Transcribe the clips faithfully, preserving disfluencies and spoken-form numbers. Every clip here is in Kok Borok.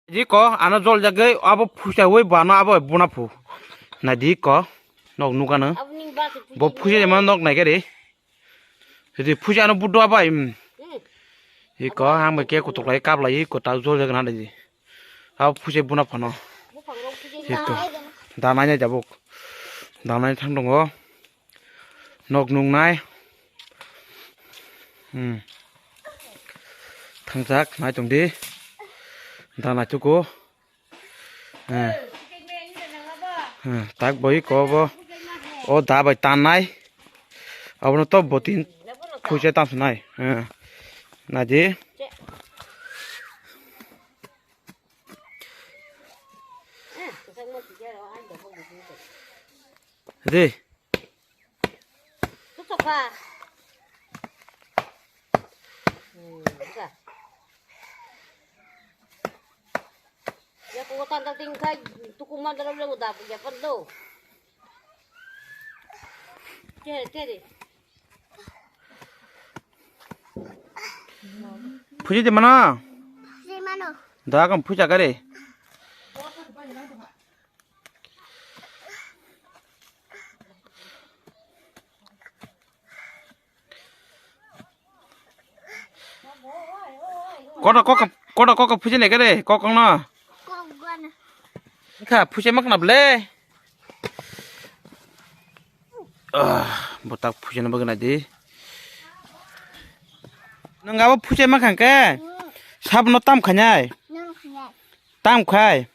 Di ko ano jol jagwi abo phusa wi bana abo buna phu. Na di ko nok nukano. Aboni bak bo phusa ma nok nai gari. Di phusa ano budu abai. Hmm. Di ko ang bai ke kutuk lai kap lai ko ta jol jagna di. Abo phusa buna phano. Buphangrok phusa di ko. Danai nai jabuk. Danai thang dongo. Nok nungnai. Hmm. Thangjak nai tongdi. Dana chuku. Hmm. Hmm. Tak boi ko bo. O da bai tannai. Abono to botin phuisa tamsunai. Hmm. Naji. Di. Tutok ka. Hmm, ka. Ya ko tan ta ting kai tuku man da le uda ya pan do. Tere tere. Phuji de mana. Phuji mano. Da kam phuja gare. Kono kok kono kok phuji ne gare kok kono. Kha phuji mak na ble. Ah, botak phuji na bagna di. Nang abo phuji mak khang ke. Sab no tam khanyai. Tam khai.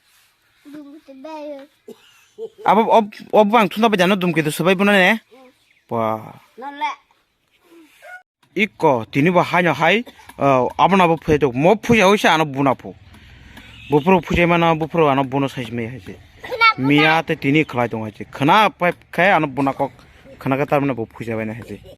Abo ob ob bang thuna ba jano dum ke to sabai buna ne. Wah. Iko tini bo haino hai, ah, abono abo phuya tok. Mo phuya hoise ano buna phu. Bufuru phuya mano bufuru ano bono sai maya haise. Miya te tini khlai tong haise. Khna pai khai ano buna kok khna ka tar mane bo phuya bai na haise.